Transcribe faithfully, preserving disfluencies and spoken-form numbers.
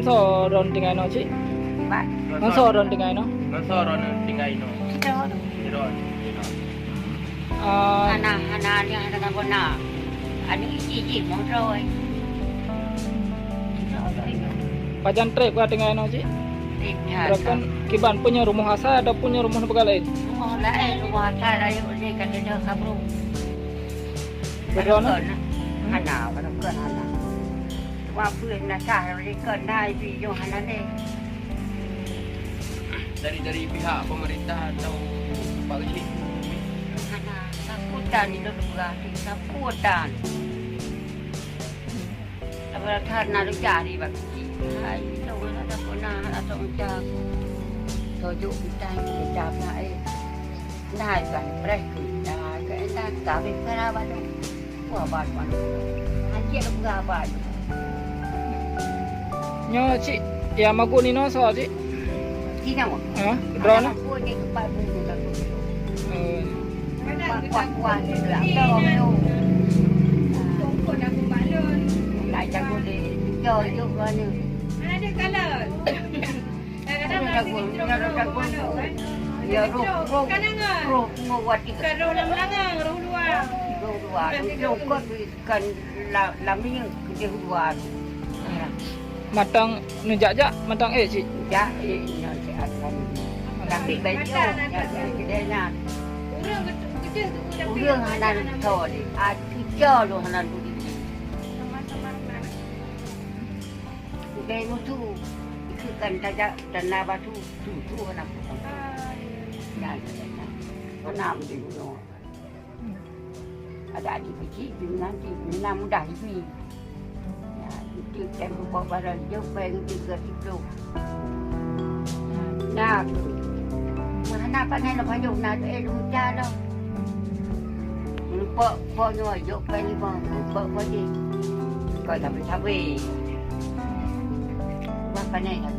Soe droen tinggai inoe, Cik? Ba? Ngon soe droen tinggai inoe? Ngon soe droen tinggai inoe? Sidroe. Sidroe. Ah. Hana, hana, hana, hana guna. Anu iji-iji moto, eh. Pajan trép ka tinggai inoe, Cik? Tidak. Rakan kiban, peue nyoe rumoh asai ataupun nyoe rumoh neubeugalai? Rumoh laén, rumoh asai rayeuk lé ka teudoh kabru. Beudroe na? Hana, beudroe hana. Cuma peue na sah lé kon na ibi nyoe hana lé. Dari, dari pihak pemerintah atau Pak Keuchik? Hana, sapeue tan ilôn peugah, sapeue tan. Saboh that na leucah di Pak Keuchik. Hai, ilôn hana sapeue na, hana sapeue ucap. Tojok kita yang kita na, eh. Nah, iban preh kita, ke kita, tapi kenapa tu? Wah, ban, ban. Anjir, aku gak ban. Nyoe, Cik, ya magun inoe soe, Cik? Cina, Mak. Ha? Droen? Aku ni tempat ni, tempat ni. Eh. Kuah, kuah, kuah ni lah. Tahu, tahu. Tak jago deh. Jauh, jauh, mana? Ada kalau. Kadang-kadang rasa kecil orang malu, kan? Ya, roh, roh, kan, Angah? Roh, roh, wati. Bukan roh lam langang, roh luar. Roh luar. Bukan roh kecil. Kon la-, lam minyeuk keudeh luar. Mantong neujak-jak, mantong ék, Cik? Jak, ék, nyoe siat lagi. Tapi baju, mata nak ya, tak ya, tahu. Keudeh nyan. Ureueng kecil tu, ureueng hana tahu lé. Ah, cuco lu hana tahu diri. Sama-sama nak. Udai mutu, itu kan tajak dan na batu, tu, tu anak tu. Ah, iya. Ya, ya, ya. Mana mesti bunuh. Ada adik kecil, tu nanti, mana mudah ini. Ya, itu kan buka barang, jauh payah juga situ. Nah, tu. Mana pandai nak panjang, nak, eh, lu muda dah. Lupa, pokoknya, jauh payah lima, lupa, pokoknya. Kau tak bercabai. Wah, pandai tak?